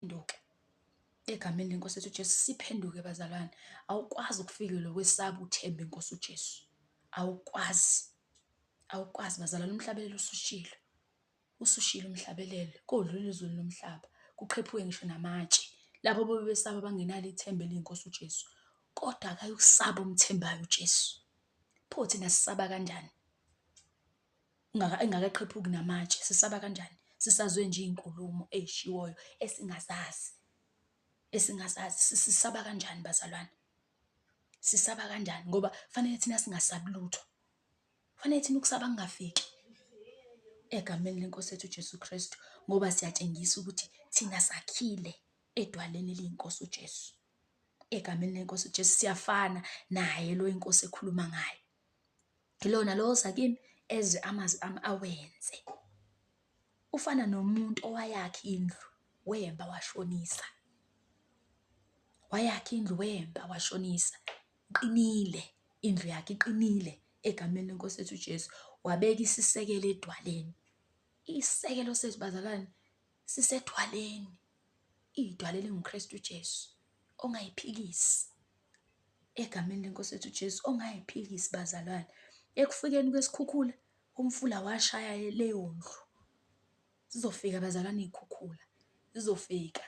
Siphenduke egameni lenkosi yethu uJesu, siphenduke bazalwane. Awukwazi ukufikelwa ukwesaba uthembe inkosi uJesu. Awukwazi, awukwazi bazalwane. Umhlabelelo usushilo, usushilo umhlabelelo, kodlula izulu nomhlaba, kuqhephuke ngisho namatshe. Labo bebesaba bangenalo ithemba eliyinkosi uJesu. Kodwa akayukusaba omthembayo uJesu. Pho thina sisaba kanjani? Engakaqhephuki namatshe, sisaba kanjani? Sisazwe nje iy'nkulumo ey'shiwoyo esingazazi, esingazazi. Sisaba kanjani bazalwane? Sisaba kanjani? Ngoba fanele thina singasabi lutho. Fanele thina ukusaba kungafiki egameni lenkosi yethu uJesu Kristu, ngoba siyatshengisa ukuthi thina sakhile edwaleni eliyinkosi uJesu. Egameni lenkosi uJesu siyafana naye lo inkosi ekhuluma ngaye. Yilona lo oza kimi ezwe amazwi ami awenze. Ufana nomuntu owayakha indlu, wemba washonisa. Wayakha indlu wemba washonisa. Iqinile indlu yakhe, iqinile egameni lenkosi yethu uJesu. Wabeka isisekelo edwaleni. Isisekelo sethu bazalwane sisedwaleni. Idwala elinguKristu Jesu ongayiphikisi. Egameni lenkosi yethu uJesu ongayiphikisi bazalwane. Ekufikeni kwesikhukhula umfula washaya leyo ndlu. Zizofika bazalwane iy'khukhula, zizofika.